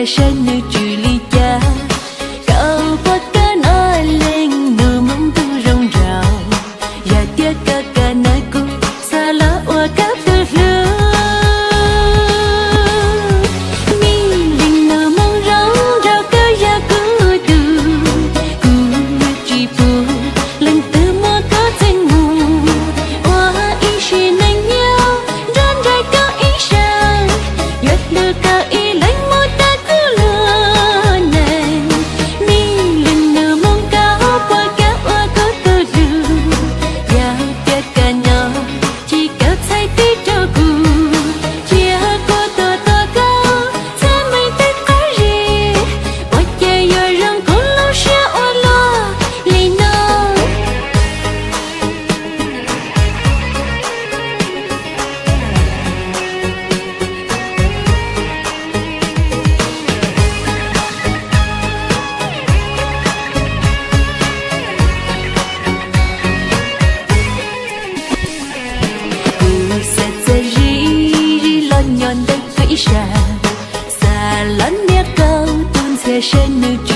Saib nws tswv li cas, koj puas kawm noj leej nus Hmoob ntuj zoo nraug, yog tias koj kawm noj kuv xav los ua koj tus hlub. Mi leej nus Hmoob zoo nraug koj yog kuv tus, kuv tsis pub leej twg muab koj txeeb mus, ua ib sim neej nyob nrog nraim koj ib sab, yuav hlub koj ib leeg mus tag kuv luag neej. Mi leej nus Hmoob koj puas kam ua kuv tus hlub, yog tias koj nyob tsis kawm txhais tes rau kuv, cia kuv tuag tos koj txhais meej tej qab zib, ua cas yuav zoo kuv lub siab ua luaj li no. Kuv xav txawj zis zis los nyob ntawm koj ib sab, xav los nias koj tus ntxhias saib nws